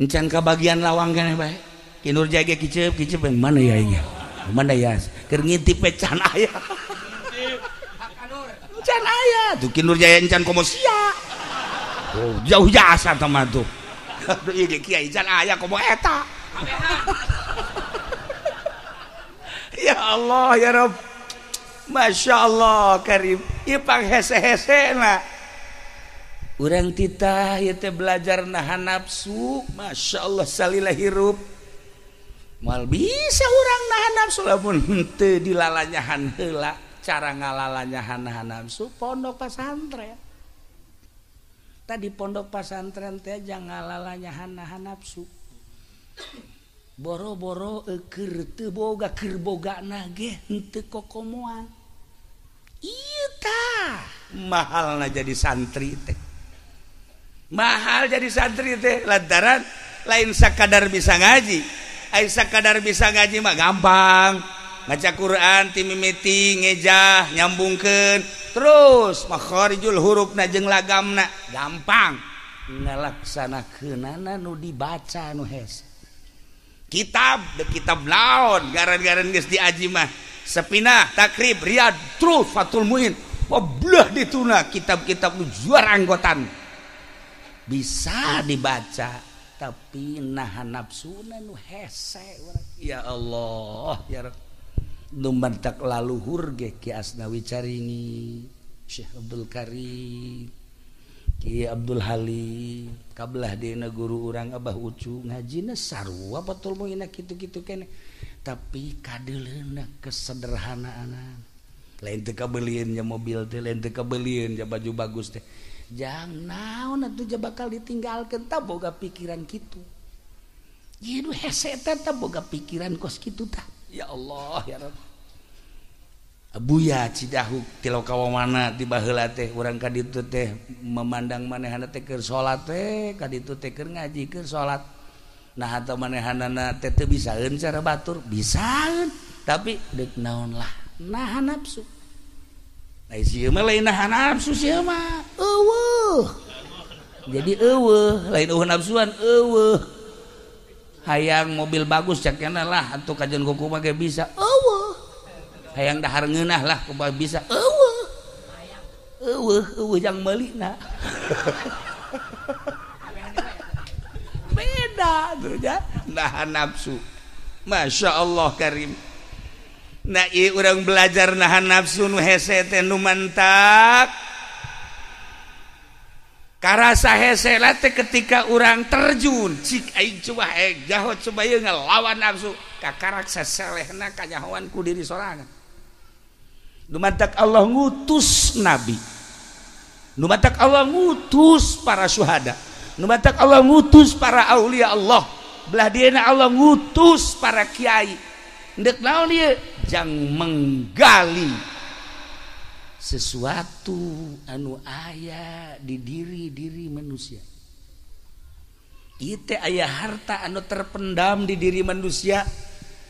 Encan kabagian lawang keneh bae. Ki Nur Jaya kiceup kiceup mana ya ieu? Mana ya? Keur ngintip we can aya. Can aya. Tuh Ki Nur Jaya encan komo sia. Oh, jauh jasa tah tuh. Aduh ieu ge kiai can aya komo eta. Ya Allah ya Rabb. Masya Allah karim. Ieu panghese-hese na. Urang titah ieu teh belajar nahan nafsu. Masya Allah salila hirup. Moal bisa urang nahan nafsu lamun henteu dilalanyahan heula. Cara ngalalanyahan nahan nafsu pondok pasantren. Tadi pondok pasantren teh jangan ngalalanyahan nahan nafsu. Boro-boro keur teu boga keur bogana ge henteu kokomoan. Ieu tah mahalna jadi santri teh. Mahal jadi santri teh lantaran lain sakadar bisa ngaji. Ai sakadar bisa ngaji mah gampang. Maca Quran ti mimiti ngejah nyambungkeun terus makharijul hurufna jeung lagamna gampang. Ngalaksanakeunana nu dibaca nu hese. Kitab de kitab laon garan-garan geus diaji mah Sepinah, Takrib, Riyad, terus Fathul Muin. Wablah dituna kitab-kitab nu juara anggotan. Bisa dibaca tapi nahan nafsuna nu hese. Ya Allah ya Rabb. Nu mantak laluhur ge Ki Asnawi Caringi, Syekh Abdul Karim, Ki Abdul Halim, kabelah dina guru urang Abah Ucu ngajina sarua Fathul Muin kitu-kitu keneh. Tapi kadeuleuna kesederhanaan. Lain teu kabelieun nya mobil teh, lain teu kabelieun nya baju bagus teh. Jang naon atuh ja bakal ditinggalkeun tah boga pikiran kitu. Ieu nu hese teh tah boga pikiran kos kitu tah. Ya Allah ya Rabb. Abuya Cidahu Tilokawana di baheula teh urang ka ditu teh memandang manehana teh keur salat teh ka ditu teh keur ngaji keur salat. Nah atau manehanana teh teu bisaeun cara batur, bisaeun tapi deuk naon lah nahan nafsu. Lain sieun mah lain nahan nafsu sieun mah eueuh. Jadi eueuh lain eueuh nafsuan eueuh. Hayang mobil bagus cakena lah atuh kajian kuku mah ge bisa eueuh. Hayang dahar ngeunah lah kumaha bisa eueuh. Eueuh eueuh jang meulina. Beda tuh ya nahan nafsu. Masya Allah karim. Nah ieu urang belajar nahan nafsu nu hese teh nu mantak. Karasa hese lah teh ketika urang terjun cik aing coba jaho coba ieu ngelawan nafsu kakarak saselehna kanyahoan ku diri sorangan. Nu mantak Allah ngutus nabi, nu mantak Allah ngutus para syuhada, nu mantak Allah ngutus para aulia Allah, belah dieuna Allah ngutus para kiai. Ndek naon ieu? Jang menggali sesuatu anu aya di diri-diri manusia. Ieu teh aya harta anu terpendam di diri manusia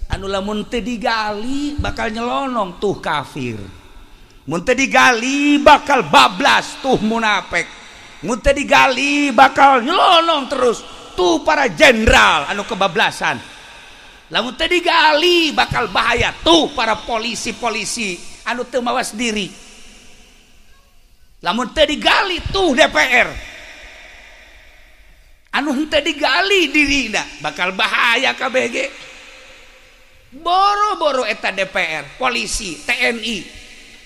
anu lamun teu digali bakal nyelonong tuh kafir. Mun teu digali bakal bablas tuh munafik. Mun teu digali bakal nyelonong terus tuh para jenderal anu kebablasan. Lamun teu digali bakal bahaya tuh para polisi-polisi anu teu mawas diri. Lamun teu digali tuh DPR anu henteu digali dirina bakal bahaya KBG. Boro-boro eta DPR, polisi, TNI,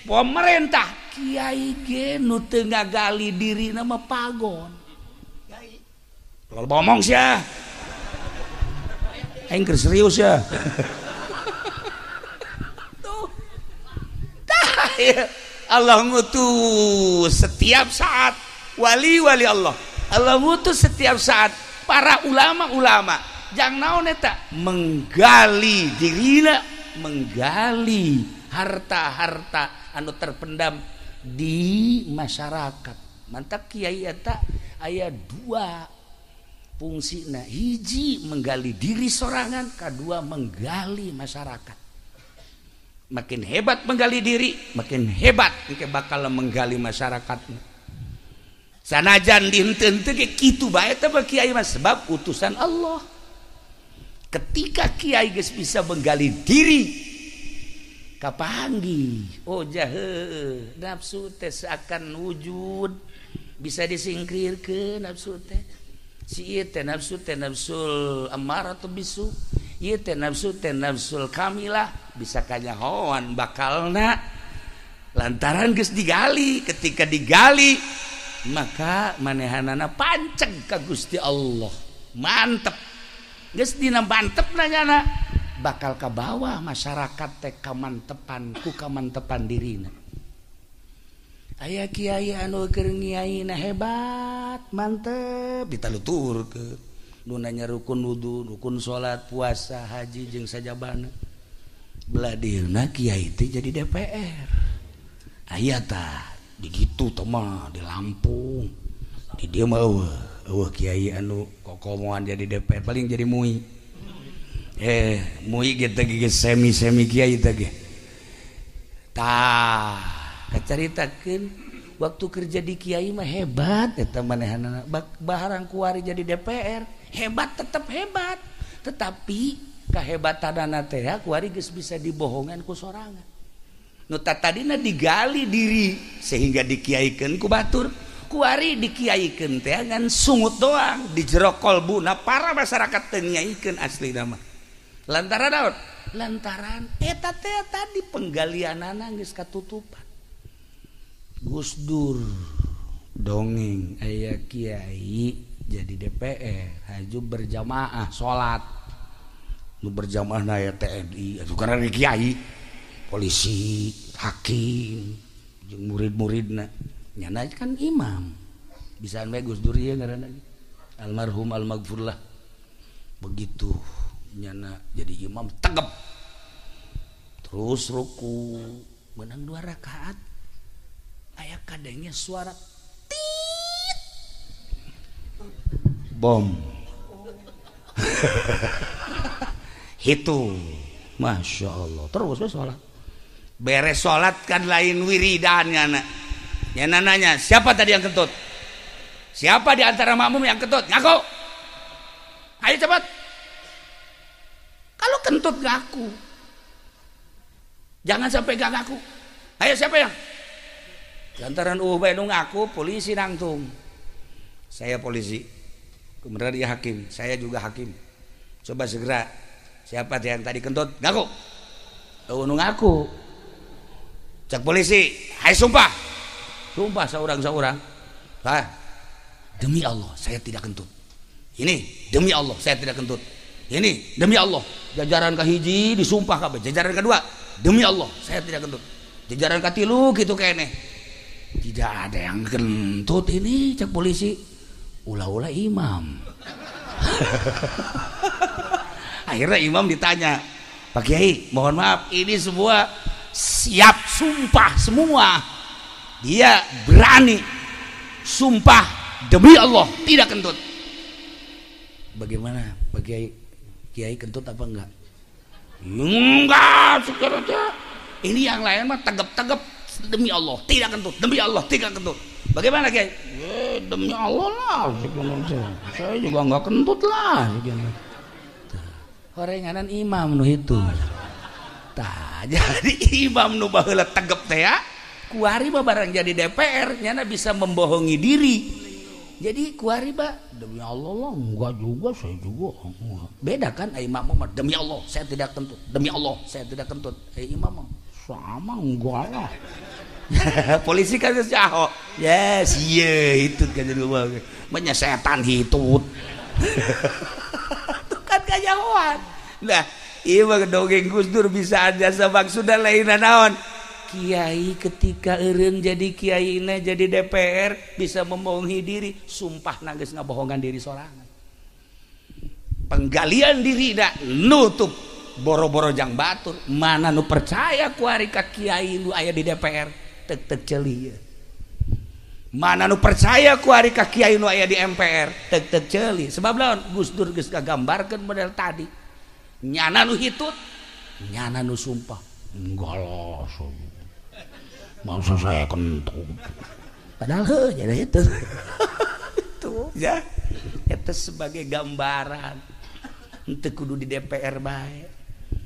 pemerintah, kiai ge nu teu ngagali dirina mah pagon. Kalau ngomong sia. Aing keur serius ya. Tuh. Tah ya. Allah ngutus setiap saat wali-wali Allah. Allah ngutus setiap saat para ulama-ulama. Jang naon eta menggali dirina, menggali harta-harta anu terpendam di masyarakat. Mantap kiai eta aya dua fungsina, hiji menggali diri sorangan, kedua menggali masyarakat. Makin hebat menggali diri, makin hebat engke bakal menggali masyarakat. Sanajan dihenteu-henteu ge kitu bae teh kiai mah sebab utusan Allah. Ketika kiai geus bisa menggali diri kapanggih, oh jahe nafsu teh seakan wujud bisa disingkirkeun nafsu teh. Si ieu teh nafsu teh nafsul amarah atau bisu, ieu teh nafsu teh nafsul kamilah bisa kanyahoan bakalna lantaran geus digali. Ketika digali maka manehanana panceg ka Gusti Allah, mantep geus dina mantep nanyana bakal ka bawah masyarakat teh kamantepan ku kamantepan dirina. Aya kiai anu keur ngiaina hebat mantep ditaluturkeun nu nanya rukun wudu, rukun salat, puasa, haji jeung sajabana. Belah dieuna kiai teh jadi DPR. Aya tah di ditu teh mah di Lampung. Di dieu mah eueuh kiai anu kokomoan jadi DPR paling jadi MUI. MUI ge teh geus semi-semi kiai teh ge. Tah kacaritakeun waktu kerja di kiai mah hebat eta manehanana, baharang kuari jadi DPR hebat tetep hebat, tetapi kahebatanana teh kuari geus bisa dibohongan ku sorangan. Nu tadina digali diri sehingga dikiaikeun ku batur, kuari dikiaikeun teh ngan sungut doang di jero kolbuna para masyarakat teu ngiaikeun aslina mah. Lantaran naon? Lantaran eta teh tadi penggalianana geus katutupan. Gus Dur dongeng aya kiai jadi DPR haju berjamaah salat. Nu berjamaah na aya TNI atuh karena kiai, polisi, hakim, jeung murid-muridna. Nyana kan imam. Bisaan bae Gus Dur ieu ngaranna. Almarhum almaghfurlah. Begitu nyana jadi imam tegep. Terus ruku menang 2 rakaat. Aya kadangnya suara tit. Bom. Hitung. Masya Allah. Terus we salat. Beres salat kan lain wiridan nyana. Nyana nanya, siapa tadi yang kentut? Siapa di antara makmum yang kentut? Ngaku. Ayo cepat. Kalau kentut ngaku. Jangan sampai gak ngaku. Ayo siapa yang? Lantaran bae nu ngaku, polisi nangtung. Saya polisi. Kemudian dia hakim, saya juga hakim. Coba segera. Siapa yang tadi kentut? Ngaku. Nu ngaku. Cek polisi, hai sumpah. Sumpah seorang-seorang. Hah? Demi Allah saya tidak kentut. Ini demi Allah saya tidak kentut. Ini demi Allah. Jajaran kahiji disumpah kabeh. Jajaran kedua demi Allah saya tidak kentut. Jajaran katilu gitu kene. Tidak ada yang kentut ini cek polisi. Ulah-ulah imam. Akhirnya imam ditanya, Pak Kiai, mohon maaf, ini semua siap sumpah semua. Dia berani sumpah demi Allah tidak kentut. Bagaimana Pak Kiai? Kiai kentut apa enggak? Enggak, sekarang. Ini yang lain mah tegep-tegep demi Allah tidak kentut, demi Allah tidak kentut. Bagaimana Kiai? Demi Allah lah, saya juga enggak kentut lah. Horenganan imam nu itu. Tah, jadi imam nu baheula tegep teh ya. Kuari mah barang jadi DPR nyana bisa membohongi diri. Jadi kuari mah demi Allah lah enggak juga saya juga. Beda kan imam mah demi Allah saya tidak kentut, demi Allah saya tidak kentut. Imam mah sama enggak lah. Polisi kan jaho. Yes, iya itu kan jadi banyak setan hitut. Itu kan kajahoan. Nah, ieu mah dongeng Gus Dur bisa aja maksudna lain naon. Kiai ketika eureun jadi kiaina jadi DPR bisa membohongi diri, sumpah geus ngabohongan diri sorangan. Penggalian diri da nutup boro-boro jang batur, mana nu percaya kuari ka kiai nu aya di DPR tek-tek ceuli. Mana nu percaya kuari ka kiai nu aya di MPR tek-tek ceuli. Sebab laon Gus Dur geus kagambarkeun model tadi. Nyana nu hitut, nyana nu sumpah. Enggak lah, masa saya kentut. Padahal heuh jadi itu. Itu ya. Itu sebagai gambaran. Teu kudu di DPR bae.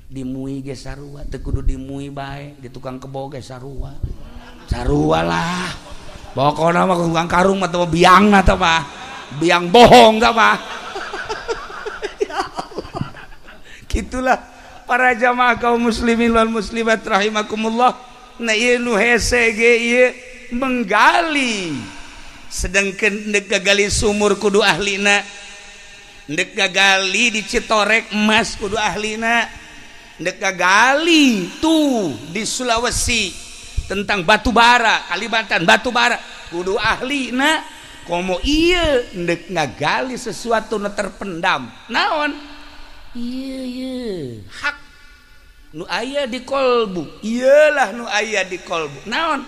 Di MUI ge sarua, teu kudu di MUI bae, di tukang kebo ge sarua. Sarua lah. Pokona mah tukang karung mah teu biang na teh mah. Biang bohong teh mah. Ya Allah. Gitulah para jamaah kaum muslimin wal muslimat rahimakumullah. Nah ieu nu hese ge ieu menggali. Sedangkan ndek gagali sumur kudu ahlina, ndek gagali di Citorek emas kudu ahlina, ndek gagali tuh di Sulawesi tentang batu bara, Kalimantan batu bara kudu ahlina. Komo ieu ndek ngagali sesuatu nu terpendam naon ieu ieu hak nu aya di kolbu, iyalah nu aya di kolbu naon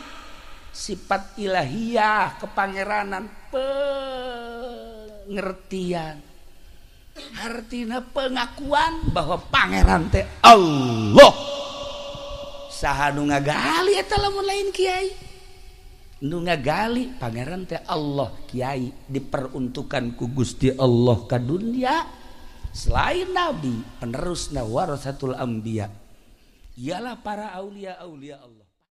sifat ilahiyah, kepangeranan, pengertian, artinya pengakuan bahwa pangeran teh Allah. Saha nu ngagali eta lamun lain kiai nu ngagali pangeran teh Allah. Kiai diperuntukkan ku Gusti Allah ka dunia selain nabi penerusna warasatul anbiya ialah para aulia-aulia Allah.